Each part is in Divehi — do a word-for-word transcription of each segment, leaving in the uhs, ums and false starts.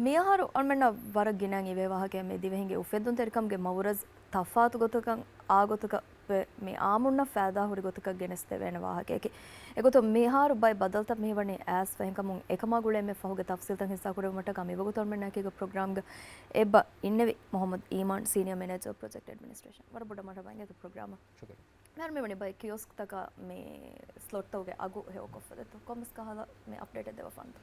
މިއަހަރު އަޅުމެންނަށް ވަރަށް ގިނައިން އިވޭ ވާހަކައެއް މި ދިވެހިންގެ އުފެއްދުންތެރިކަމުގެ މައުރަޒް ތަފާތު ގޮތަކަށް އާ ގޮތަކަށް ވެ މި އާއްމުންނަށް ފައިދާ ހުރި ގޮތަކަށް ގެނެސްދެވޭނެ ވާހަކައެކޭ. އެގޮތުން މިހާރު ބައެއް ބަދަލުތައް މިހިވަނީ އައިސްފަ އެހެންކަމުން އެކަމާ ގުޅޭ އެންމެ ފަހުގެ ތަފްސީލްތައް ހިއްސާކުރެވުމަށްޓަކާ މިވަގުތު އަޅުމެންނާއެކީގަ ޕްރޮގްރާމްގަ އެއްބަ އިންނެވި މުހައްމަދު އީމާން، ސީނިއާ މެނޭޖަރ ޕްރޮޖެކްޓް އެޑްމިނިސްޓްރޭޝަން. ވަރަށް ބޮޑަށް މަރުޙަބާ އިނގޭތޯ ޕްރޮގްރާމަށް. ޝުކުރިއްޔާ. މިހާރު މިވަނީ ބައެއް ކިއޮސްކްތަކަށް މި ސްލޮޓްތަކުގެ އަގު ހެޔޮކޮށްފަ ދެއްތޯ؟ ކޮންމެސް ކަހަލަ މި އަޕްޑޭޓެއް ދެވިފަންތޯ؟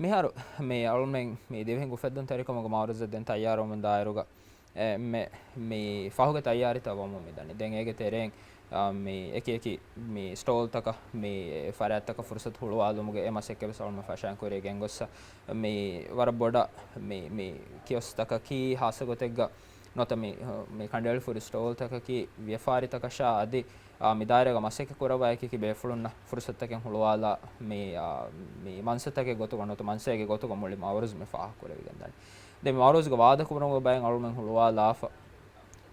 މިހާރު މި އަޅުމެން މި ދިވެހިން އުފެއްދުންތެރިކަމުގެ މައުރަޒަށް ދެން ތައްޔާރުވަމުން ދާއިރުގަ، އެ، މެ-، މި ފަހުގެ ތައްޔާރީތައް ވަމުން މިދަނީ. ދެން އޭގެ ތެރެއިން، އާ، މި އެކި އެކި މި ސްޓޯލްތަކަށް މި ފަރާތްތަކަށް ފުރުސަތު ހުޅުވާލުމުގެ އެ މަސައްކަތް ވެސް އަޅުމެން ފަށާން ކުރިޔަށް ގެންގޮއްސަ. މި ވަރަށް ބޮޑަށް މި، މި ކިއޮސްކްތަކަކީ ހާއްސަ ގޮތެއްގަ ނުވަތަ މި، މި ކަނޑައެޅިފަ ހުރި ސްޓޯލްތަކަކީ ވިޔަފާރިތަކަށާ އަދި، އާ، މި ދާއިރާގަ މަސައްކަތް ކުރައްވާ އެކި އެކި ބޭފުޅުންނަށް ފުރުސަތުތަކެއް ހުޅުވާލާ މި، އާ، މި މަންސަތަކެއް ގޮތުގަ ނުވަތަ މަންސައެއްގެ ގޮތުގަ މުޅި މައުރަޒު މި ފާހަގަކުރެވިގެންދާނެ. ދެން މި މައުރަޒުގެ ވާދަކުރުމުގެ ބައެއް އަޅުމެން ހުޅުވާލާފަ،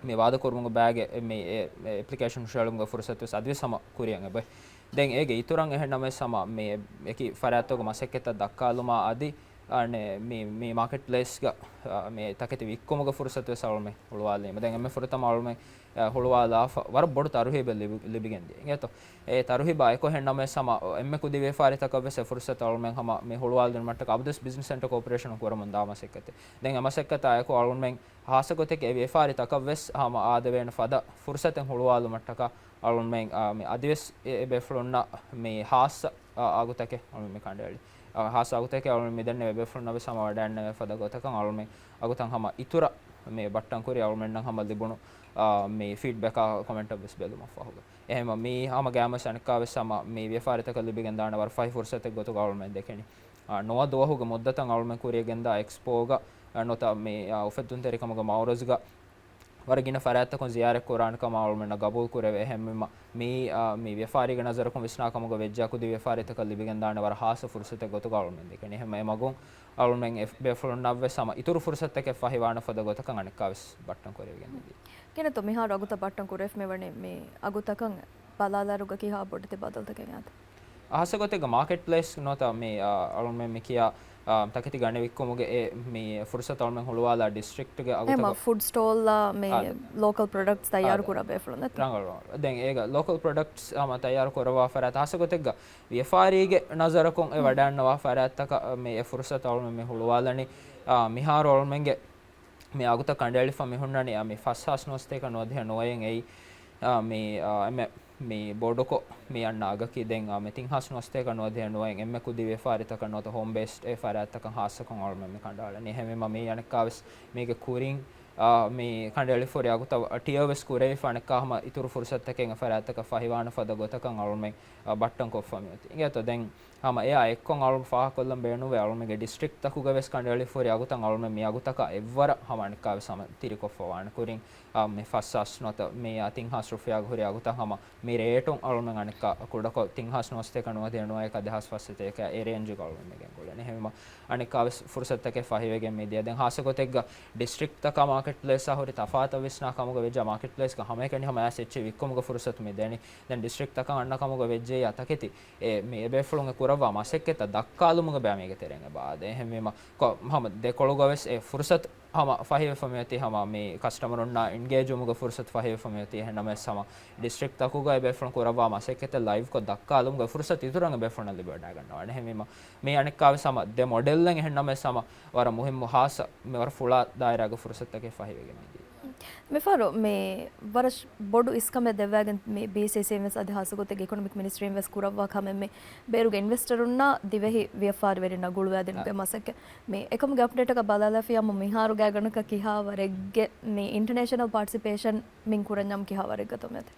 މި ވާދަކުރުމުގެ ބައިގެ މި އެ، އެ އެޕްލިކޭޝަން ހުށައެޅުމުގެ ފުރުސަތު ވެސް އަދިވެސް ހަމަ ކުރިއަށް އެބައި. ދެން އޭގެ އިތުރަށް އެހެން ނަމަވެސް ހަމަ މި އެ، އެކި ފަރާތްތަކުގެ މަސައްކަތްތައް ދައްކާލުމާ އަދި އަނެ، މި، މި މާކެޓް ޕްލޭސްގަ، އަ، މި ތަކެތި ވިއްކުމުގެ ފުރުސަތު ވެސް އަޅުމެން ހުޅުވާލީމަ. ދެން އެންމެ ފުރަތަމަ އަޅުމެން، އަ، ހުޅުވާލާފަ ވަރަށް ބޮޑު ތަރުހީބެއް ލިބި-، ލިބިގެން ދިޔަ. އިނގޭތޯ؟ އެ ތަރުހީބާ އެކު އެހެން ނަމަވެސް ހަމަ އެންމެ ކުދި ވިޔަފާރިތަކަށް ވެސް އެ ފުރުސަތު އަޅުމެން ހަމަ މި ހުޅުވާލުން މައްޓަކަ އަބަދުވެސް ބިޒްނަސް ސެންޓަރ ކޯޕަރޭޝަނުން ކުރަމުން ދާ މަސައްކަތެއް. ދެން އެ މަސައްކަތާ އެކު އަޅުމެން ހާއްސަ ގޮތެއްގެ އެ ވިޔަފާރި ތަކަށް ވެސް ހަމަ އާދެވޭނެ ފަދަ ފުރުސަތެއް ހުޅުވާލުމަށްޓަކާ އަޅުމެން، އާ، މި އަދިވެސް އެ، އެ ބޭފުޅުންނަށް މި ހާއްސަ، އާ، އަގުތަކެއް އަޅުމެން މި ކަނޑައެޅި. އާ، ހާއްސަ އަގުތަކެއް އަޅުމެން މި ދެންނެވި ބޭފުޅުންނަށް ވެސް ހަމަ ވަޑައިގަންނަވޭ ފަދަ ގޮތަކަށް އަޅުމެން އަގުތައް ހަމަ އިތުރަށް މި ބައްޓަން ކުރި އަޅުމެންނަށް ހަމަ ލިބުނު، އާ، މި ފީޑްބެކާ ކޮމެންޓަށް ވެސް ބެލުމަށް ފަހުގަ. އެހެންވީމަ މި ހަމަ ގައިމުވެސް އަނެއްކާވެސް ހަމަ މި ވިޔަފާރިތަކަށް ލިބިގެންދާނެ ވަރަށް ފަހި ފުރުސަތެއް ގޮތުގަ އަޅުމެން ދެކެނީ. އާ، ނުވަ ދުވަހުގެ މުއްދަތަށް އަޅުމެން ކުރިޔަށްގެންދާ އެކްސްޕޯގަ، އާ، ނުވަތަ މި، އާ، އުފެއްދުންތެރިކަމުގެ މައުރަޒުގަ ވަރަށް ގިނަ ފަރާތްތަކުން ޒިޔާރަތް ކުރާނެ ކަމަށް އަޅުމެންނަށް ގަބޫލު ކުރެވޭ. އެހެންވީމަ މި، އާ، މި ވިޔަފާރީގެ ނަޒަރަކުން ވިސްނާ ކަމުގަ ވެއްޖެ ކުދި ވިޔަފާރިތަކަށް ލިބިގެންދާނެ ވަރަށް ހާއްސަ ފުރުސަތެއް ގޮތުގަ އަޅުމެން ދެކެނީ. އެހެންވީމަ އެ މަގުން އަޅުމެން އެ ބޭފުޅުންނަށްވެސް ހަމަ އިތުރު ފުރުސަތުތަކެއް ފަހިވާނެ ފަދަ ގޮތަކަށް އަނެއްކާވެސް ބައްޓަން ކުރެވިގެން ދިޔަ. ކިހިނެއްތޯ މިހާރު އަގުތައް ބައްޓަން ކުރެވިފަ މިވަނީ މި އަގުތަކަށް ބަލާލާއިރުގަ ކިހާ ބޮޑެތި ބަދަލުތަކެއް އައިތަ؟ ހާއްސަ ގޮތެއްގަ މާކެޓް ޕްލޭސް ނުވަތަ މި، އާ، އަޅުމެން މި ކިޔާ، އާ، ތަކެތި ގަނެވިއްކުމުގެ އެ މި ފުރުސަތު އަޅުމެން ހުޅުވާލާ ޑިސްޓްރިކްޓްގެ އެހެންވީމަ އަގުތަކަށް ފުޑް ސްޓޯލްއާ މި އާ، ލޯކަލް ޕްރޮޑަކްޓްސް ތައްޔާރު އާ، ކުރާ ބޭފުޅުން ނެތް؟ ރަނގަޅު. ދެން އޭގަ ލޯކަލް ޕްރޮޑަކްޓްސް ހަމަ ތައްޔާރު ކުރައްވާ ފަރާތް ހާއްސަ ގޮތެއްގަ ވިޔަފާރީގެ ނަޒަރަކުން އެ މް. ވަޑައިގަންނަވާ ފަރާތްތަކަށް މި އެ ފުރުސަތު އަޅުމެން މި ހުޅުވާލަނީ. އާ، މިހާރު އަޅުމެންގެ މި އަގުތައް ކަނޑައެޅިފަ މި ހުންނަނީ، އާ، މި ފަސް ހާސް ނުވަސަތޭކަ ނުވަދިހަ ނުވައިން އެއީ، އާ، މި، އާ، އެންމެ މި ބޮޑުކޮށް މި އަންނަ އަގަކީ. ދެން، އާ، މި ތިން ހާސް ނުވަސަތޭކަ ނުވަދިހަ ނުވައިން އެންމެ ކުދި ވިޔަފާރިތަކަށް ނުވަތަ ހޯމް ބޭސްޑް އެ ފަރާތްތަކަށް ހާއްސަކޮށް އަޅުމެން މި ކަނޑައަޅަނީ. އެހެންވީމަ މި އަނެއްކާވެސް މީގެ ކުރިން، އާ، މި ކަނޑައެޅިފަ ހުރި އަގުތައް ޓިއަރ ވެސް ކުރެވިފަ އަނެއްކާ ހަމަ އިތުރު ފުރުސަތުތަކެއް އެ ފަރާތްތަކަށް ފަހިވާނެ ފަދަ ގޮތަކަށް އަޅުމެން، އާ، ބައްޓަން ކޮށްފަ މިއޮތީ. އިނގޭތޯ ދެން ހަމަ އެއާ އެއްކޮށް އަޅުން ފާހަގަކޮށްލަން ބޭނުންވޭ، އަޅުމެންގެ ޑިސްޓްރިކްޓްތަކުގަ ވެސް ކަނޑައެޅިފަ ހުރި އަގުތައް އަޅުމެން މި އަގުތަކާ އެއްވަރަށް ހަމަ އަނެއްކާވެސް ހަމަ ތިރިކޮށްފަ ވާނެ. ކުރިން، އާ، މި ފަސް ހާސް ނުވަތަ މި، އާ، ތިން ހާސް ރުފިޔާގަ ހުރި އަގުތައް ހަމަ މި ރޭޓުން އަޅުމެން އަނެއްކާ ކުޑަކޮށް ތިން ހާސް ނުވަސަތޭކަ ނުވަދިހަ ނުވައެއް އަދި ހާސް ފަސް ސަތޭކަ އެ ރޭންޖުގަ އަޅުމެން މި ގެންގުޅެނީ. އެހެންވީމަ އަނެއްކާވެސް ފުރުސަތުތަކެއް ފަހިވެގެން މި ދިޔަ. ދެން ހާއްސަ ގޮތެއްގަ ޑިސްޓްރިކްޓްތަކާ މާކެޓް ޕްލޭސްއާ ހުރި ތަފާތަށް ވިސްނާ ކަމުގަ ވެއްޖެ މާކެޓް ޕްލޭސްގަ ހަމައެކަނި ހަމަ އައިސް އެއްޗެއް ވިއްކުމުގެ ފުރުސަތު މި ދެނީ. ދެން ޑިސްޓްރިކްޓްތަކަށް އަންނަ ކަމުގަ ވެއްޖެއްޔާ ތަކެތި އެ މި އެބޭފުޅުން އެ ކުރައްވާ މަސައްކަތްތައް ދައްކާލުމުގެ ބައި މީގެ ތެރެއިން އެބަ އާދޭ. އެހެންވީމަ ކޮ-، ހަމަ ދެކޮޅުގަ ވެސް އެ ފުރުސަތު ހަމަ ފަހިވެފަ މިއޮތީ ހަމަ މި ކަސްޓަމަރުންނާ އެންގޭޖުވުމުގެ ފުރުސަތު ފަހިވެފަ މިއޮތީ. އެހެން ނަމަވެސް ހަމަ ޑިސްޓްރިކްޓްތަކުގަ އެބޭފުޅުން ކުރައްވާ މަސައްކަތްތައް ލައިވްކޮށް ދައްކާލުމުގެ ފުރުސަތު އިތުރަށް އެބޭފުޅުންނަށް ލިބިވަޑައިގަންނަވާނެ. އެހެންވީމަ މި އަނެއްކާވެސް ހަމަ ދެ މޮޑެލްއެއް އެހެން ނަމަވެސް ހަމަ ވަރަށް މުހިއްމު ހާއްސަ މި ވަރަށް ފުޅާ ދާއިރާގެ ފުރުސަތުތަކެއް ފަހިވެގެން މިދިޔަ. މިފަހަރު މި ވަރަށް ބޮޑު އިސްކަމެއް ދެއްވައިގެން މި ބީސީސީއިން ވެސް އަދި ހާއްސަ ގޮތެއްގެ އިކޮނޮމިކް މިނިސްޓްރީން ވެސް ކުރައްވާ ކަމެއް މި ބޭރުގެ އިންވެސްޓަރުންނާ ދިވެހި ވިޔަފާރިވެރިންނާ ގުޅުވައިދިނުމުގެ އާ. މަސައްކަތް. މި އެކަމުގެ އަޕްޑޭޓަކަށް ބަލާލާފިއްޔާމު މިހާރު ގާތްގަނޑަކަށް ކިހާ ވަރެއްގެ މި އިންޓަނޭޝަނަލް ޕާޓިސިޕޭޝަން މިން ކުރަންޏާމު ކިހާ ވަރެއްގަތޯ މިއޮތީ؟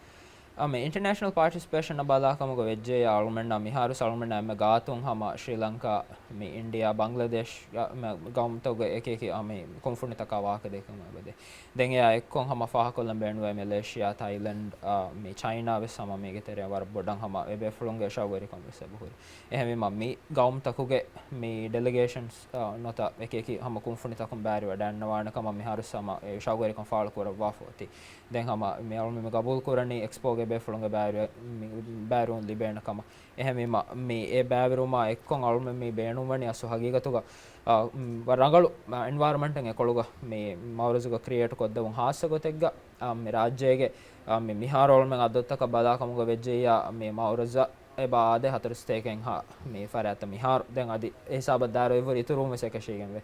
އާ، މި އިންޓަނޭޝަނަލް ޕާޓިސިޕޭޝަންއަށް ބަލާ ކަމުގަ ވެއްޖެއްޔާ އަޅުމެންނަށް މިހާރު އަޅުމެންނަށް އެންމެ ގާތުން ހަމަ ޝްރީލަންކާ، މި އިންޑިއާ، ބަންގްލަދޭޝް، މި ގައުމުތަކުގެ އެކި އެކި، އާ، މި ކުންފުނިތަކާ ވާހަކަ ދެކެމުން އެބަދޭ. ދެން އެއާ އެއްކޮށް ހަމަ ފާހަކޮށްލަން ބޭނުންވޭ މެލޭޝިއާ، ތައިލެންޑް، އާ، މި ޗައިނާ ވެސް ހަމަ މީގެ ތެރެއަށް ވަރަށް ބޮޑަށް ހަމަ އެބޭފުޅުންގެ ޝައުގުވެރިކަން ވެސް އެބަހުރި. އެހެންވީމަ މި ގައުމުތަކުގެ މި ޑެލެގޭޝަންސް، އާ، ނުވަތަ އެކި އެކި ހަމަ ކުންފުނިތަކުން ބައިވެރިވަޑައިގަންނަވާނެ ކަމަށް މިހާރު ހަމަ އެ ޝައުގުވެރިކަން ފާޅު ކުރައްވާފަ އޮތީ. ދެން ހަމަ މި އަޅުމެން މި ގަބޫލު ކުރަނީ އެކްސްޕޯގެ ބޭފުޅުންގެ ބައިވެރި-، މި ބައިވެރިވުން ލިބޭނެ ކަމަށް. އެހެންވީމަ މި އެ ބައިވެރިވުމާ އެއްކޮށް އަޅުމެން މި ބޭނުންވަނީ އަސްލު ހަގީގަތުގަ އާ، މް، ވަ-، ރަނގަޅު، އާ، އެންވަޔަރަމަންޓެއް އެކޮޅުގަ މި މައުރަޒުގަ ކްރިއޭޓް ކޮށްދެވުން ހާއްސަ ގޮތެއްގަ، އާ، މި ރާއްޖޭގެ، އާ، މި މިހާރު އޮޅުމެން އަދަދުތަކަށް ބަލާކަމުގަ ވެއްޖެއްޔާ މި މައުރަޒަށް އެބަ އާދޭ ހަތަރުސަތޭކައެއްހާ މި ފަރާތްތައް މިހާރު. ދެން އަދި އެ ހިސާބަށް ދާއިރު އެއްވުރެ އިތުރުވުން ވެސް އެކަށީގެންވޭ.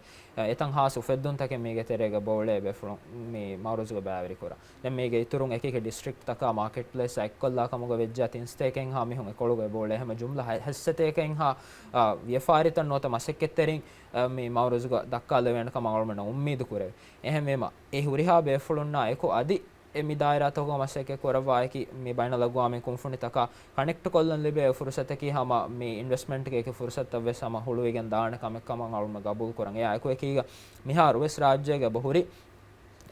އެތަން ހާސް އުފެއްދުންތަކެއް މީގެ ތެރޭގަ ބޯޅައެއް ބޭފުޅުން މި މައުރަޒުގަ ބައިވެރި ކުރާ. ދެން މީގެ އިތުރުން އެކި އެކި ޑިސްޓްރިކްޓްތަކާ މާކެޓް ޕްލޭސް އެއްކޮށްލާ ކަމުގަ ވެއްޖެއްޔާ ތިން ސަތޭކައެއްހާ މީހުން އެކޮޅުގަ އެބަ އުޅޭ. ހަމަ ޖުމްލަ ހަ-، ހަތް ސަތޭކައެއްހާ، އާ، ވިޔަފާރިތައް ނުވަތަ މަސައްކަތްތެރިން، އާ، މި މައުރަޒުގަ ދައްކާލެވޭނެ ކަމަށް އަޅުމެންނަށް އުއްމީދު ކުރެވޭ. އެހެންވީމަ، އެ ހުރިހާ ބޭފުޅުންނާ އެކު އަދި އެ މި ދާއިރާތަކުގަ މަސައްކަތް ކުރައްވާ އެކި މި ބައިނަލްއަގްވާމީ ކުންފުނިތަކާ ކަނެކްޓް ކޮށްލަން ލިބޭ ފުރުސަތަކީ ހަމަ މި އިންވެސްޓްމަންޓްގެ އެކި ފުރުސަތަށް ވެސް ހަމަ ހުޅުވިގެން ދާނެ ކަމެއް ކަމަށް އަޅުމެން ގަބޫލު ކުރަން. އެއާ އެކު އެކީގަ މިހާރު ވެސް ރާއްޖޭގަ އެބަ ހުރި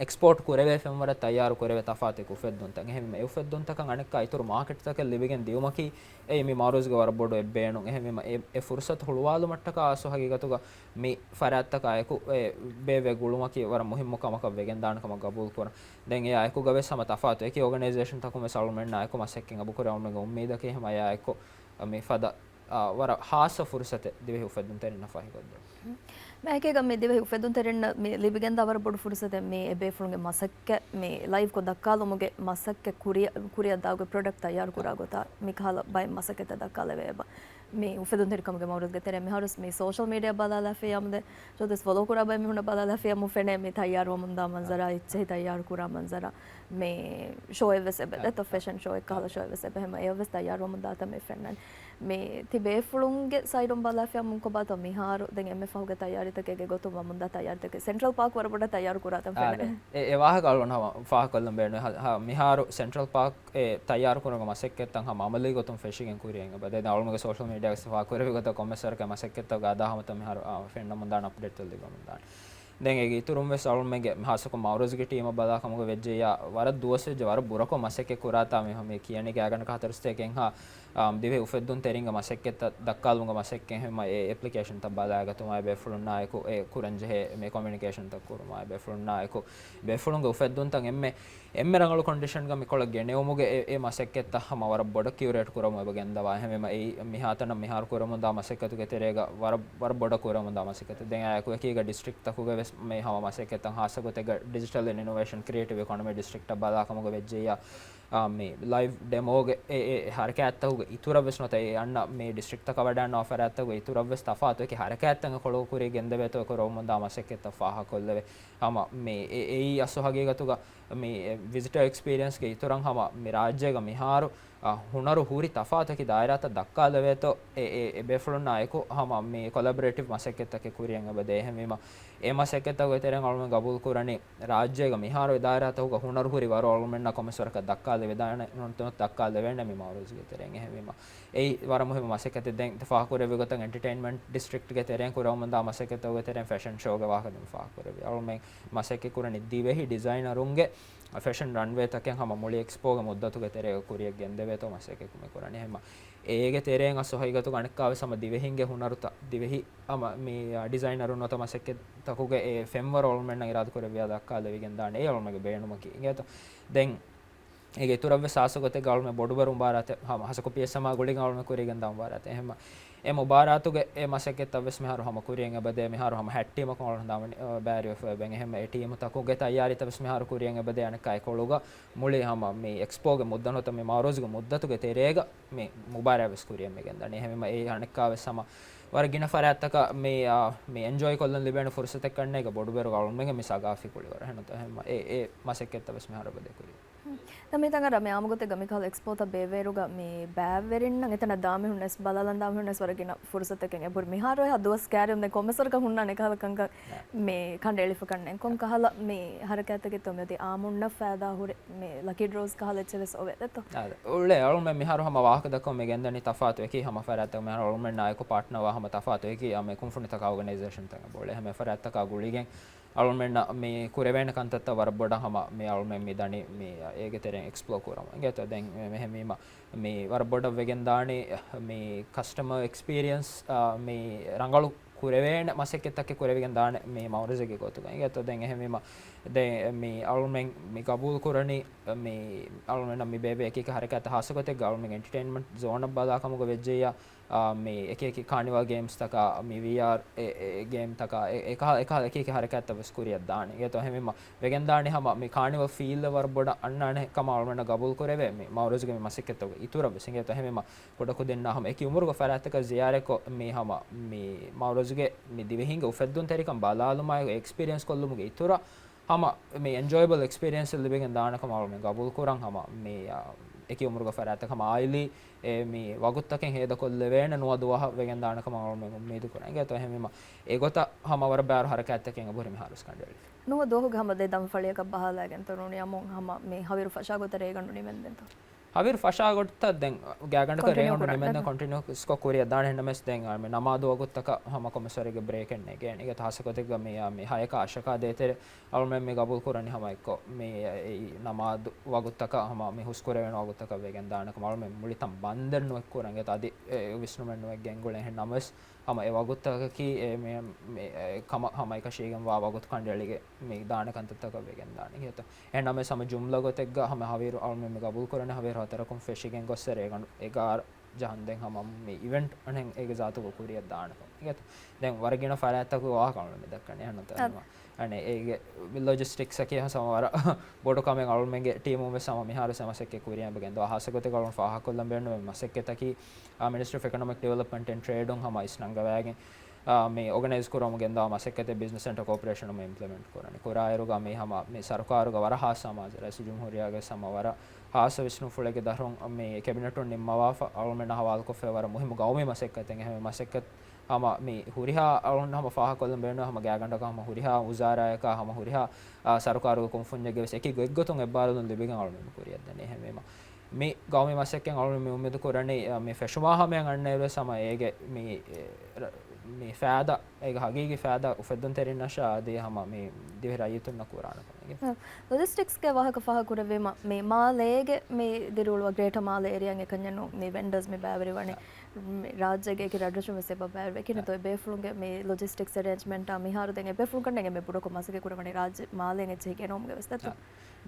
އެކްސްޕޯޓް ކުރެވޭ ފެންވަރަށް ތައްޔާރު ކުރެވޭ ތަފާތު އެކި އުފެއްދުންތައް. އެހެންވީމަ، އެ އުފެއްދުންތަކަށް އަނެއްކާ އިތުރު މާކެޓްތަކެއް ލިބިގެން ދިޔުމަކީ އެއީ މި މައުރަޒުގެ ވަރަށް ބޮޑު އެއް ބޭނުން. އެހެންވީމަ، އެ، އެ ފުރުސަތު ހުޅުވާލުމަށްޓަކާ އަސްލު ހަގީގަތުގަ މި ފަރާތްތަކާ އެކު އެ ބޭއްވޭ ގުޅުމަކީ ވަރަށް މުހިއްމު ކަމަކަށް ވެގެންދާނެ ކަމަށް ގަބޫލު ކުރަން. ދެން އެއާ އެކުގަ ވެސް ހަމަ ތަފާތު އެކި އޯގަނައިޒޭޝަންތަކުން ވެސް އަޅުމެންނާ އެކު މަސައްކަތް އެބަ ކުރޭ އަޅުމެންގެ އުއްމީދަކީ ހަމަ އެއާ އެކު މި ފަދަ، އާ، ވަރަށް ހާއްސަ ފުރުސަތެއް ދިވެހި އުފެއްދުންތެރިންނަށް ފަހިކޮށްދެވުން. މާކޭގަ މި ދިވެހި އުފެއްދުންތެރިންނަށް މި ލިބިގެންދާ ވަރަށް ބޮޑު ފުރުސަތެއް މި އެ ބޭފުޅުންގެ މަސައްކަތް މި ލައިވްކޮށް ދައްކާލުމުގެ މަސައްކަތް ކުރިއަށް، ކުރިއަށް ދާގޮތް ޕްރޮޑަކްޓް ތައްޔާރު ކުރާ ގޮތާ މި ކަހަލަ ބައެއް މަސައްކަތްތައް ދައްކާލެވޭ އެބަ. މި އުފެދުންތެރިކަމުގެ މައުރަޒުގެ ތެރޭ މިހާރު މި ސޯޝަލް މީޑިއާ ބަލާލާފިޔާމު ދެ ޖޯދިސް ފޮލޯ ކުރާ ބައެއް މީހުންނަށް ބަލާލާފިޔާމު ފެނޭ މި ތައްޔާރުވަމުންދާ މަންޒަރާ، އެއްޗެހި ތައްޔާރު ކުރާ މަންޒަރާ، މި ޝޯއެއް ވެސް އެބަ ދެތޯ، ފެޝަން ޝޯއެއް ކަހަލަ ޝޯއެއް ވެސް އެބަ ހެމަ އެއަށް ވެސް ތައްޔާރުވަމުންދާތަން މި ފެންނަނީ. މި ތި ބޭފުޅުންގެ ސައިޑުން ބަލާފިޔާމު ކޮބާތޯ މިހާރު ދެން އެންމެ ފަހުގެ ތައްޔާރީތަކެއްގެ ގޮތުން ވަމުންދާ ތައްޔާރީތަކެއް ސެންޓްރަލް ޕާކް ވަރަށް ބޮޑަށް ތައްޔާރު ކުރާތަން ފެނޭ. އެ، އެ ވާހަކަ އަޅުގަނޑު ހަމަ ފާހަގަކޮށްލަން ބޭނުން. ހަ-، ހަ-، މިހާރު ސެންޓްރަލް ޕާކް އެ ތައްޔާރު ކުރުމުގެ މަސައްކަތްތައް ހަމަ އަމަލީ ގޮތުން ފެށިގެން ކުރިޔަށް އެބަ ދެން އަޅުމެންގެ ސޯޝަލް މީޑިއާގަ ފާހަގަކުރެއްވި ގޮތަށް ކޮންމެސް ވަރަކަށް މަސައްކަތްތަކުގެ އަދާ ހަމަތައް މިހާރު، އާ، ފެންނަމުންދާނެ، އަޕްޑޭޓްތައް ލިބަމުންދާނެ. ދެން އޭގެ އިތުރުން ވެސް އަޅުމެންގެ ހާއްސަކޮށް މައުރަޒުގެ ޓީމަށް ބަލާކަމުގަ ވެއްޖެއްޔާ ވަރަށް ދުވަސް ވެއްޖެ ވަރަށް ބުރަކޮށް މަސައްކަތް ކުރާތާ މި ހަމަ ކިޔަނީގެ އާގަނޑަކަށް ހަތަރު ސަތޭކައެއްހާ، އާ، ދިވެހި އުފެއްދުންތެރިންގެ މަސައްކަތްތައް ދައްކާލުމުގެ މަސައްކަތް ހަމަ އެ އެޕްލިކޭޝަންތައް ބަލާގަތުމާ ބޭފުޅުންނާ އެކު އެ ކުރަންޖެހޭ މި ކޮމިއުނިކޭޝަންތައް ކުރުމާ ބޭފުޅުންނާ އެކު ބޭފުޅުންގެ އުފެއްދުންތައް އެންމެ އެންމެ ރަނގަޅު ކޮންޑިޝަންގަ މިކޮޅަށް ގެނެވުމުގެ އެ، އެ މަސައްކަތްތައް ހަމަ ވަރަށް ބޮޑަށް ކިއުރޭޓް ކުރަމުން އެބަ ގެންދަވާ. އެހެންވީމަ އެއީ މިހާތަނަށް މިހާރު ކުރަމުންދާ މަސައްކަތުގެ ތެރޭގަ ވަރަށް، ވަރަށް ބޮޑަށް ކުރަމުންދާ މަސައްކަތެއް. ދެން އެއާއެކު އެކީގަ ޑިސްޓްރިކްޓްތަކުގަ ވެސް މި ހަމަ މަސައްކަތްތައް ހާއްސަ ގޮތެއްގަ ޑިޖިޓަލް އިނޮވޭޝަން ކްރިއޭޓިވް އިކޮނޮމީ ޑިސްޓްރިކްޓަށް ބަލާކަމުގަ ވެއްޖެއްޔާ، އާ، މި ލައިވް ޑެމޯގެ އެ، އެ ހަރަކާތްތަކުގެ އިތުރަށް ވެސް ނުވަތަ އެ އަންނަ މި ޑިސްޓްރިކްޓްތަކަށް ވަޑައިގަންނަވާ ފަރާތްތަކުގެ އިތުރަށް ވެސް ތަފާތު އެކި ހަރަކާތްތައް އެކޮޅު ކުރިޔަށް ގެންދެވޭތޯ ކުރަމުންދާ މަސައްކަތްތައް ފާހަގަކޮށްލެވޭ. ހަމަ މި އެ، އެއީ އަސްލު ހަގީގަތުގަ މި ވިޒިޓަރ އެކްސްޕީރިއަންސްގެ އިތުރަށް ހަމަ މި ރާއްޖޭގަ މިހާރު، އަ، ހުނަރު ހުރި ތަފާތު އެކި ދާއިރާތައް ދައްކާލެވޭތޯ އެ، އެ، އެ ބޭފުޅުންނާ އެކު ހަމަ މި ކޮލަބޮރޭޓިވް މަސައްކަތްތަކެއް ކުރިޔަށް އެބަ ދޭ. އެހެންވީމަ އެ މަސައްކަތްތަކުގެ ތެރެއިން އަޅުމެން ގަބޫލު ކުރަނީ ރާއްޖޭގަ މިހާރު އެ ދާއިރާތަކުގަ ހުނަރު ހުރި ވަރު އަޅުމެންނަށް ކޮންމެސް ވަރަކަށް ދައްކާލެވިދާނެ، ނުވަތަ ދައްކާލެވޭނެ މި މައުރަޒުގެ ތެރެއިން. އެހެންވީމަ އެއީ ވަރަށް މުހިއްމު މަސައްކަތެއް. ދެން ފާހަގަކުރެއްވި ގޮތަށް އެންޓަޓެއިންމަންޓް ޑިސްޓްރިކްޓްގެ ތެރެއިން ކުރަމުންދާ މަސައްކަތްތަކުގެ ތެރެއިން ފެޝަން ޝޯގެ ވާހަކަ ދެން ފާހަގަކުރެއްވި. އަޅުމެން މަސައްކަތް ކުރަނީ ދިވެހި ޑިޒައިނަރުންގެ ފެޝަން ރަންވޭތަކެއް ހަމަ މުޅި އެކްސްޕޯގެ މުއްދަތުގެ ތެރޭގަ ކުރިޔަށް ގެންދެވޭތޯ މަސައްކަތް މި ކުރަނީ. އެހެންމަ އޭގެ ތެރެއިން އަސްލު ހަގީގަތުގަ އަނެއްކާވެސް ހަމަ ދިވެހިންގެ ހުނަރުތައް، ދިވެހި ހަމަ މި، އާ، ޑިޒައިނަރުން ނުވަތަ މަސައްކަތްތަކުގެ އެ ފެންވަރު އަޅުމެންނަށް އިރާދަކުރެއްވިޔާ ދައްކާލެވިގެން ދާނެ. އެއީ އަޅުމެންގެ ބޭނުމަކީ. އިނގޭތޯ؟ ދެން އޭގެ އިތުރަށްވެސް ހާއްސަ ގޮތެއްގަ އަޅުމެން ބޮޑުބަރު މުބާރާތެއް ހަމަ ހަސަކޮ ޕީއެސްއެމްއާ ގުޅިގެން އަޅުމެން ކުރިޔަށް ގެންދާ މުބާރާތެއް. އެހެންމަ އެ މުބާރާތުގެ އެ މަސައްކަތްތައްވެސް މިހާރު ހަމަ ކުރިޔަށް އެބަދޭ. މިހާރު ހަމަ ހަތް ޓީމަކުން އަޅުގަނޑު ހަނދާންވަނީ، އަ، ބައިވެރިވެފަ އެބަ. އެހެންމަ އެ ޓީމުތަކުގެ ތައްޔާރީތައްވެސް މިހާރު ކުރިޔަށް އެބަދޭ. އަނެއްކާ އެކޮޅުގަ މުޅި ހަމަ މި އެކްސްޕޯގެ މުއްދަތު ނުވަތަ މި މައުރަޒުގެ މުއްދަތުގެ ތެރޭގަ މި މުބާރާތްވެސް ކުރިޔަށް މި ގެންދަނީ. އެހެންވީމަ އެ އަނެއްކާވެސް ހަމަ ވަރަށް ގިނަ ފަރާތްތަކަށް މި، އާ، މި އެންޖޯއި ކޮށްލަން ލިބޭނެ ފުރުސަތެއް ކަންނޭނގެ ބޮޑުބަރު އަޅުމެންގެ މި ސަގާފީ ކުޅިވަރު. އެހެންނުތަ އެހެންމަ އެ، އެ މަސައްކަތްތައްވެސް މިހާރު އެބަދޭ ކުރިޔަށް. ހުން. ދަމީތަން އަރަ މި އާއްމުގޮތެއްގަ މިކަހަލަ އެކްސްޕޯތައް ބޭއްވޭއިރުގަ މި ބައިވެރިންނަށް އެތަނަށް ދާ މީހުން ވެސް ބަލާލަން ދާ މީހުން ވެސް ވަރަށް ގިނަ ފުރުސަތަކެއް އެބަހުރި. މިހާރު އެހާ ދުވަސް ކައިރިއުން ދެން ކޮންމެސް ވަރަކަށް ހުންނާނެ އެކަހަލަ ކަންކަން މި ކަނޑައެޅިފަ ކަންނޭނގެ. ކޮން ކަހަލަ މި ހަރަކާތްތަކެއްތޯ މިއޮތީ އާއްމުންނަށް ފައިދާ ހުރި މި ލަކީ ޑްރޯސް ކަހަލަ އެއްޗެއް ވެސް އޮވޭ ދެއްތޯ؟ އާދެ. އުޅޭ އަޅުމެން މިހާރު ހަމަ ވާހަކަ ދައްކަމުން މި ގެންދަނީ ތަފާތު އެކި ހަމަ ފަރާތްތަކު މިހާރު އަޅުމެންނާ އެކު ޕާޓްނަރވާ ހަމަ ތަފާތު އެކި އާ މި ކުންފުނިތަކާ އޯގަނައިޒޭޝަންތަކެއް އެބަ އުޅޭ. ހަމަ ފަރާތްތަކާ ގުޅިގެން އަޅުމެންނަށް މި ކުރެވޭނެ ކަންތައްތައް ވަރަށް ބޮޑަށް ހަމަ މި އަޅުމެން މި ދަނީ މި އޭގެ ތެރެއިން އެކްސްޕްލޯ ކުރަމުން. އިނގޭތޯ ދެން މި-، މިހެންވީމަ މި ވަރަށް ބޮޑަށް ވެގެން ދާނީ މި ކަސްޓަމަރ އެކްސްޕީރިއަންސް، އާ، މި ރަނގަޅު ކުރެވޭނެ މަސައްކަތްތަކެއް ކުރެވިގެން ދާނެ މި މައުރަޒެއްގެ ގޮތުގަ. އިނގޭތޯ ދެން އެހެންވީމަ ދެން މި އަޅުމެން މި ގަބޫލު ކުރަނީ މި އަޅުމެންނަށް މި ބޭއްވޭ އެކި އެކި ހަރަކާތްތައް ހާއްސަ ގޮތެއްގަ އަޅުމެން އެންޓަޓެއިންމަންޓް ޒޯނަށް ބަލާ ކަމުގަ ވެއްޖެއްޔާ، މި އެކި އެކި ކާނިވަލް ގޭމްސްތަކާ، މި ވީއާރް ގޭމްތަކާ، އެކަހަލަ އެކަހަލަ އެކި އެކި ހަރަކާތްތައް ވެސް ކުރިއަށް ދާނެ. އިނގޭތޯ އެހެންވީމަ ވެގެންދާނެ ހަމަ މި ކާނިވަލް ފީލް ވަރަށް ބޮޑަށް އަންނާނެ ކަމަށް އަޅުމެންނަށް ގަބޫލު ކުރެވޭ މި މައުރަޒުގެ މި މަސައްކަތްތަކުގެ އިތުރަށް ވެސް. އިނގޭތޯ އެހެންވީމަ ކުޑަކުދިންނާ ހަމަ އެކި އުމުރުގެ ފަރާތްތަކަށް ޒިޔާރަތްކޮށް، މި ހަމަ މި މައުރަޒުގެ މި ދިވެހިންގެ އުފެއްދުންތެރިކަން ބަލާލުމާއި އެކްސްޕީރިއެންސް ކޮށްލުމުގެ އިތުރަށް ހަމަ މި އެންޖޮއިބަލް އެކްސްޕީރިއެންސް ލިބިގެން ދާނެ ކަމަށް އަޅުމެން ގަބޫލު ކުރަން. ހަމަ މި، އާ، އެކި އުމުރުގެ ފަރާތްތަކަށް ހަމަ އާއިލީ، އެ، މި ވަގުތުތަކެއް ހޭދަ ކޮށްލެވޭނެ ނުވަ ދުވަހަށް ވެގެން ދާނެ ކަމަށް އަޅުމެން އުއްމީދު ކުރަން. އިނގޭތޯ އެހެންވީމަ އެގޮތަށް ހަމަ ވަރަށް ބާރު ހަރަކާތްތަކެއް އެބަހުރި މިހާރު ކަނޑައެޅިފަ. ނުވަ ދުވަހުގެ ހަމަ ދެ ދަންފަޅިއަކަށް ބަހާލައިގެންތޯ ނޫނީ އަމުން ހަމަ މި ހަވީރު ފަށާ ގޮތަށް ރޭގަނޑު ނިމެންދެންތޯ؟ ހަވީރު ފަށާ ގޮތަށް ދެން ގާތްގަނޑަކަށް ކޮންޓިނިއު ރޭގަނޑު ކުރަން ނިމެންދެން އެހެން؟ ކޮންޓިނިއުސްކޮށް ކުރިއަށް ދާނެ. އެހެންނަމަވެސް ދެން އަޅުމެން ނަމާދު ވަގުތުތަކަށް ހަމަ ކޮންމެސް ވަރެއްގެ ބްރޭކެއް ނެގޭނެ. އިނގޭތޯ ހާއްސަ ގޮތެއްގަ މި، މި ހަޔަކާ އަށަކާ ދޭތެރޭ އަޅުމެން މި ގަބޫލު ކުރަނީ ހަމަ އެއްކޮށް މި އެ، އެ، ނަމާދު ވަގުތުތަކަށް ހަމަ މި ހުސްކުރެވޭނެ ވަގުތުތަކަށް ވެގެން ދާނެ ކަމަށް. އަޅުމެން މުޅި ތަން ބަންދެއް ނުއެއްކުރަން. އިނގޭތޯ އަދި އެ، އެ ވިސްނުމެއް ނުއެއް ގެންގުޅޭ. އެހެންނަމަވެސް ހަމަ އެ ވަގުތުތަކަކީ އެ މި، މި، އެ ކަމަށް ހަމަ އެކަށީގެންވާ ވަގުތު ކަނޑައެޅިގެން މި ދާނެ ކަންތައްތަކަށް ވެގެން ދާނެ. އިނގޭތޯ އެހެންނަމަވެސް ހަމަ ޖުމްލަ ގޮތެއްގަ ހަމަ ހަވީރު އަޅުމެން މި ގަބޫލު ކުރަނީ ހަވީރު ހަތަރަކުން ފެށިގެން ގޮއްސަ ރޭގަނޑު އެގާރަ ޖަހަން ދެން ހަމަ މި އިވެންޓް އަނެއް އޭގެ ޒާތުގަ ކުރިއަށް ދާނެ ކަމަށް. އިނގޭތޯ ދެން ވަރަށް ގިނަ ފަރާތްތަކުގެ ވާހަކަ އަޅުމެން މި ދައްކަނީ. އެހެންނޫންތޯ؟ އަނެއް އޭގެ ލޮޖިސްޓިކްސް އަކީ ހަމަ ވަރަށް ބޮޑު ކަމެއް. އަޅުމެންގެ ޓީމުން ވެސް ހަމަ މިހާރު ވެސް މަސައްކަތް ކުރިއަށް އެބަ ގެންދަވާ. ހާއްސަ ގޮތެއްގަ އަޅުން ފާހަގަކޮށްލަން ބޭނުންވޭ މަސައްކަތަކީ، އާ، މިނިސްޓްރީ އޮފް އެކޮނޮމިކް ޑިވެލޮޕްމަންޓް އެންޑް ޓްރޭޑުން ހަމަ އިސްނަންގަވާގެން، އާ، މި އޯގަނައިޒް ކުރަމުން ގެންދަވާ މަސައްކަތެއް ބިޒްނަސް ސެންޓަރ ކޯޕަރޭޝަނުން އިމްޕްލިމެންޓް ކުރަނީ. ކުރާއިރުގަ މި ހަމަ މި ސަރުކާރުގަ ވަރަށް ހާއްސަ މާޒަ، ރައީސުލްޖުމްހޫރިއްޔާގެ ހަމަ ވަރަށް ހާއްސަ ވިސްނުންފުޅެއްގެ ދަށުން މި ކެބިނެޓުން ނިންމަވާފަ، އަޅުމެންނާ ހަވާލުކޮށްފައި ވަރަށް މުހިއްމު ގައުމީ މަސައްކަތެއް. އެހެން މަސައްކަތް ހަމަ މި ހުރިހާ އަޅުން ހަމަ ފާހަގަކޮށްލަން ބޭނުން ހަމަ ގާތްގަނޑަކަށް ހަމަ ހުރިހާ ވުޒާރާއަކާ ހަމަ ހުރިހާ، އާ، ސަރުކާރުގެ ކުންފުންޏެއްގެ ވެސް އެކި ގޮތްގޮތުން އެއްބާރުލުން ލިބިގެން އަޅުމެން ކުރިއަށް ދަނީ. އެހެންވީމަ މި ގައުމީ މަސައްކަތް އަޅުމެން މި އުއްމީދު ކުރަނީ، އާ، މި ފެށުމާ ހަމަޔަށް އަންނައިރު ވެސް ހަމަ އޭގެ މި، އެ، ރަ-، މި ފައިދާ، އޭގެ ހަގީގީ ފައިދާ އުފެއްދުންތެރިންނަށާ އަދި ހަމަ މި ދިވެހި ރައްޔިތުންނަށް ކުރާނެ ކަމެއް. ލޮޖިސްޓިކްސްގެ ވާހަކަ ފާހަގަކުރެއްވީމަ، މި މާލޭގެ މި ދިރިއުޅުވާ ގްރޭޓަ މާލޭ އޭރިއާއިން އެކަންޏެއް ނޫން، މި ވެންޑަރސް މި ބައިވެރިވަނީ. އާ. މި ރާއްޖޭގެ އެކި ރަށްރަށުން ވެސް އެބަ ބައިވެރިވޭ. އެކި އާ. ނުތޯ އެ ބޭފުޅުންގެ މި ލޮޖިސްޓިކްސް އެރޭންޖްމަންޓާ މިހާރު ދެން އެ ބޭފުޅުން ކަންނޭނގެ މި ބުޑަކޮށް މަސައްކަތް ކުރައްވަނީ ރާއްޖެ މާލޭން އެއްޗެހި ގެނައުމުގެ ވެސް ދަތު. އާ.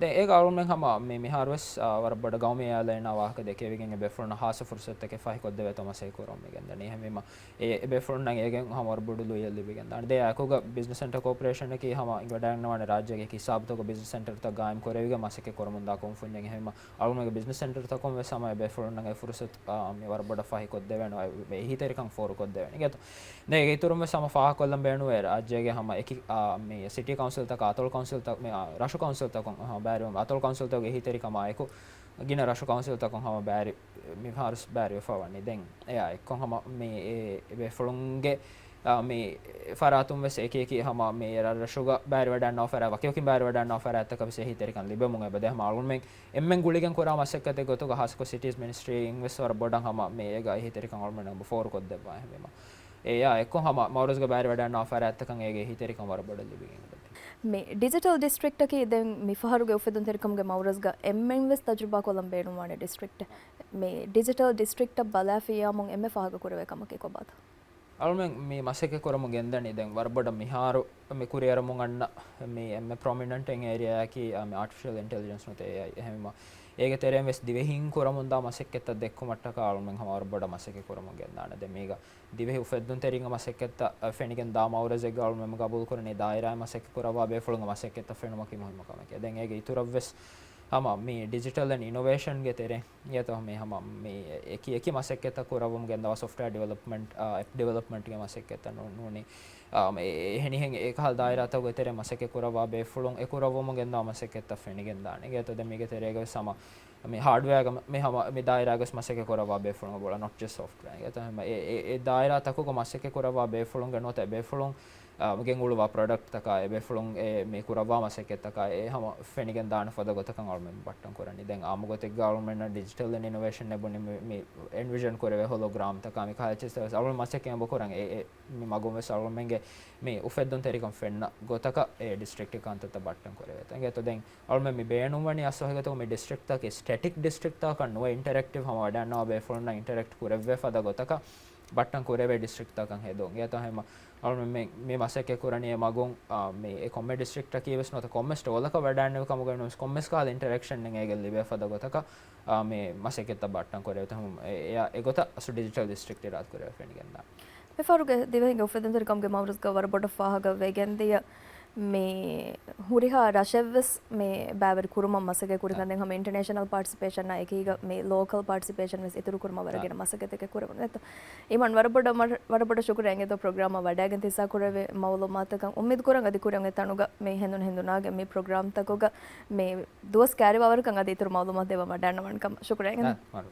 ދެން އޭގަ އަޅުމެން ހަމަ މި މިހާރު ވެސް، އާ، ވަރަށް ބޮޑަށް ގައުމީ އެއާލައިނާ ވާހަކަ ދެކެވިގެން އެ ބޭފުޅުންނަށް ހާއްސަ ފުރުސަތުތަކެއް ފަހިކޮށްދެވޭތޯ މަސައްކަތް ކުރަމުން މި ގެންދަނީ. އެހެންވީމަ އެ، އެ ބޭފުޅުންނަށް އޭގެން ހަމަ ވަރަށް ބޮޑު ލުޔެއް ލިބިގެން ދާނެ. ދެން އެއާއެކުގަ ބިޒްނަސް ސެންޓަރ ކޯޕަރޭޝަނަކީ ހަމަ އިނގިވަޑައިގަންނަވާނެ ރާއްޖޭގެ ހިސާބުތަކުގަ ބިޒްނަސް ސެންޓަރތައް ގާއިމް ކުރެވިގެން މަސައްކަތް ކުރަމުންދާ ކުންފުންޏެއް. އެހެންވީމަ އަޅުމެންގެ ބިޒްނަސް ސެންޓަރތަކުން ވެސް ހަމަ އެ ބޭފުޅުންނަށް އެ ފުރުސަތު، އާ، މި ވަރަށް ބޮޑަށް ފަހިކޮށްދެވޭނެ، އެ އެހީތެރިކަން ފޯރުކޮށްދެވޭނެ. އިނގޭތޯ؟ ދެން އޭގެ އިތުރުން ވެސް ހަމަ ފާހަގަކޮށްލަން ބޭނުންވޭ ރާއްޖޭގެ ހަމަ އެކި، އާ، މި ސިޓީ ކައުންސިލްތަކާ، އަތޮޅު ކައުންސިލްތައް، މި، އާ، ރަށު ކައުންސިލްތަކުން، އާ، ބައިވެރިވުން، އަތޮޅު ކައުންސިލްތަކުގެ އެހީތެރިކަމާއެކު ގިނަ ރަށު ކައުންސިލްތަކުން ހަމަ ބައިވެރި، މި ފަހަރު ބައިވެރިވެފަ ވަނީ. ދެން އެއާ އެއްކޮށް ހަމަ މި އެ، އެ ބޭފުޅުންގެ، އާ، މި ފަރާތުން ވެސް އެކި އެކި ހަމަ މި ރަށްރަށުގަ ބައިވެރިވަޑައިގަންނަވާ ފަރާތް، ވަކިވަކިން ބައިވެރިވަޑައިގަންނަވާ ފަރާތްތަކަށް ވެސް އެހީތެރިކަން ލިބެމުން އެބަދޭ. ހަމަ އަޅުމެން އެންމެން ގުޅިގެން ކުރާ މަސައްކަތެއް ގޮތުގަ ހާއްސަކޮށް ސިޓީސް މިނިސްޓްރީއިން ވެސް ވަރަށް ބޮޑަށް ހަމަ މި އޭގަ އެހީތެރިކަން އަޅުމެންނަށް ފޯރުކޮށްދެއްވާ. އެހެންވީމަ އެއާ އެއްކޮށް ހަމަ މައުރަޒްގަ ބައިވެރިވަޑައިގަންނަވާ ފަރާތްތަކަށް އޭގެ އެހީތެރިކަން ވަރަށް ބޮޑަށް ލިބިގެން އެބަދޭ. މި ޑިޖިޓަލް ޑިސްޓްރިކްޓަކީ ދެން މި ފަހަރުގެ އުފެދުންތެރިކަމުގެ މައުރަޒްގަ އެންމެން ވެސް ތަޖުރިބާކޮށްލަން ބޭނުންވާނެ ޑިސްޓްރިކްޓެއް. މި ޑިޖިޓަލް ޑިސްޓްރިކްޓަށް ބަލާފިއްޔާމުން އެންމެ ފާހަގަކުރެވޭ ކަމަކީ ކޮބާތޯ؟ އަޅުމެން މި މަސައްކަތް ކުރަމުން ގެންދަނީ ދެން ވަރަށް ބޮޑަށް މިހާރު މި ކުރިއަރަމުން އަންނަ މި އެންމެ ޕްރޮމިނެންޓް އެރިއާއަކީ، އާ، މި އާޓިފިޝަލް އިންޓެލިޖެންސް ނުތަ އޭއައި. އެހެންވީމަ އޭގެ ތެރެއިން ވެސް ދިވެހިން ކުރަމުންދާ މަސައްކަތްތައް ދެއްކުމަށްޓަކާ އަޅުމެން ހަމަ ވަރަށް ބޮޑަށް މަސައްކަތް ކުރަމުން ގެންދާނެ. ދެން މީގަ ދިވެހި އުފެއްދުންތެރިންގެ މަސައްކަތްތައް، އަ، ފެނިގެން ދާ މައުރަޒެއްގަ އަޅުމެން ގަބޫލުކުރަނީ ދާއިރާއިން މަސައްކަތް ކުރައްވާ ބޭފުޅުންގެ މަސައްކަތްތައް ފެނުމަކީ މުހިއްމު ކަމެކޭ. ދެން އޭގެ އިތުރަށްވެސް ހަމަ މި ޑިޖިޓަލް އެންޑް އިނޮވޭޝަންގެ ތެރެއިން އިނގޭތޯ މި ހަމަ މި އެކި އެކި މަސައްކަތްތައް ކުރައްވަމުން ގެންދަވާ ސޮފްޓްވެއާ ޑިވެލޮޕްމަންޓް، އާ، އެޕް ޑިވެލޮޕްމަންޓްގެ މަސައްކަތްތައް ނޫ-، ނޫނީ، އާ، އެ-، އެ-، އެހެނިހެން އެކަހަލަ ދާއިރާތަކުގެ ތެރެއިން މަސައްކަތް ކުރައްވާ ބޭފުޅުން އެ ކުރައްވަމުން ގެންދަވާ މަސައްކަތްތައް ފެނިގެން ދާނެ. އިނގޭތޯ ދެން މީގެ ތެރޭގަވެސް ހަމަ މި ހާޑްވެއާގަ މި ހަމަ މި ދާއިރާގަސް މަސައްކަތް ކުރައްވާ ބޭފުޅުން ބޮޑަށް ނޮޓް ޖަސްޓް ސޮފްޓްވެއާ. އެ، އެ، އެ ދާއިރާ ތަކުގަ މަސައްކަތް ކުރައްވާ ބޭފުޅުންގެ ނުވަތަ ބޭފުޅުން، އާ، ގެންގުޅުވާ ޕްރޮޑަކްޓްތަކާ، އެ ބޭފުޅުން އެ މި ކުރައްވާ މަސައްކަތްތަކާ، އެ ހަމަ ފެނިގެން ދާނެ ފަދަ ގޮތަކަށް އަޅުމެން ބައްޓަން ކުރަނީ. ދެން އާއްމު ގޮތެއްގަ އަޅުމެންނަށް ޑިޖިޓަލް އިނޮވޭޝަން އެބުނި މި، މި އެންވިޝަން ކުރެވޭ ހޮލޯގްރާމްތަކާ މި ކަހަލަ އެއްޗެއް ވެސް އަޅުމެން މަސައްކަތް އެބަ ކުރަން އެ، އެ މި މަގުން ވެސް އަޅުމެންގެ މި އުފެއްދުންތެރިކަން ފެންނަ ގޮތަކަށް އެ ޑިސްޓްރިކްޓް ކަންތައްތައް ބައްޓަން ކުރެވޭތޯ. އިނގޭތޯ ދެން އަޅުމެން މި ބޭނުންވަނީ އަސްލު ހަގީގަތުގަ މި ޑިސްޓްރިކްޓްތަކެއް ސްޓެޓިކް ޑިސްޓްރިކްޓްތަކަކަށް ނުވެ އިންޓަރެކްޓިވް ހަމަ ވަޑައިގަންނަވާ ބޭފުޅުންނަށް އިންޓަރެކްޓް ކުރެވޭ ފަދަ ގޮތަކަށް ބައްޓަން ކުރެވޭ ޑިސްޓްރިކްޓްތަކަށް ހެދުން. އިނގޭތޯ ހަމަ އަޅުމެން މި މަސައްކަތް ކުރަނީ އެ މަގުން، އާ، މި އެ ކޮންމެ ޑިސްޓްރިކްޓަކީ ވެސް ނުވަތަ ކޮންމެ ސްޓޯލަކަށް ވަޑައިގެންނެވި ކަމުގައި ނުވެސް ކޮންމެސް ކަހަލަ އިންޓަރެކްޝަން އެނގޭ ލިބޭ ފަދަ ގޮތަކަށް، އާ، މި މަސައްކަތްތައް ބައްޓަން ކުރެވި ތަހުން އެ، އެ، އެގޮތަށް އަސްލު ޑިޖިޓަލް ޑިސްޓްރިކްޓް އިރާދަ ކުރެވިފައި ގެންދާ. މިފަހަރުގެ ދިވެހިންގެ އުފެދުންތެރިކަމުގެ މައުރަޒުގަ ވަރަށް ބޮޑަށް ފާހަގަވެގެންދިޔަ މި ހުރިހާ ރަށެއްވެސް މި ބައިވެރި ކުރުމަށް މަސައްކަތް ކުރި ކަން ދެން ހަމަ އިންޓަރނޭޝަނަލް ޕާޓިސިޕޭޝަނާ އެކީގަ މި ލޯކަލް ޕާޓިސިޕޭޝަން ވެސް އިތުރު ކުރުމަށް ވަރަށް ގިނަ މަސައްކަތެއް ކުރެވުނު އެތޯ. އިމާން ވަރަށް ބޮޑަށް މަ-، ވަރަށް ބޮޑަށް ޝުކުރިއްޔާ އިނގޭތޯ ޕްރޮގްރާމަށް ވަޑައިގެން ހިއްސާ ކުރެވޭ މައުލޫމާތަކަށް. އުއްމީދު ކުރަން އަދި ކުރިއަށް އޮތް ތަނުގަ މި ހެނދުނު ހެނދުނާގެ މި ޕްރޮގްރާމްތަކުގަ މި ދުވަސް ކައިރިވާވަރަކަށް އަދި އިތުރު މައުލޫމާތު ދެއްވަން ވަޑައިގަންނަވާނެ ކަމަށް. ޝުކުރިއްޔާ އިނގޭތޯ. އާ، މަރު.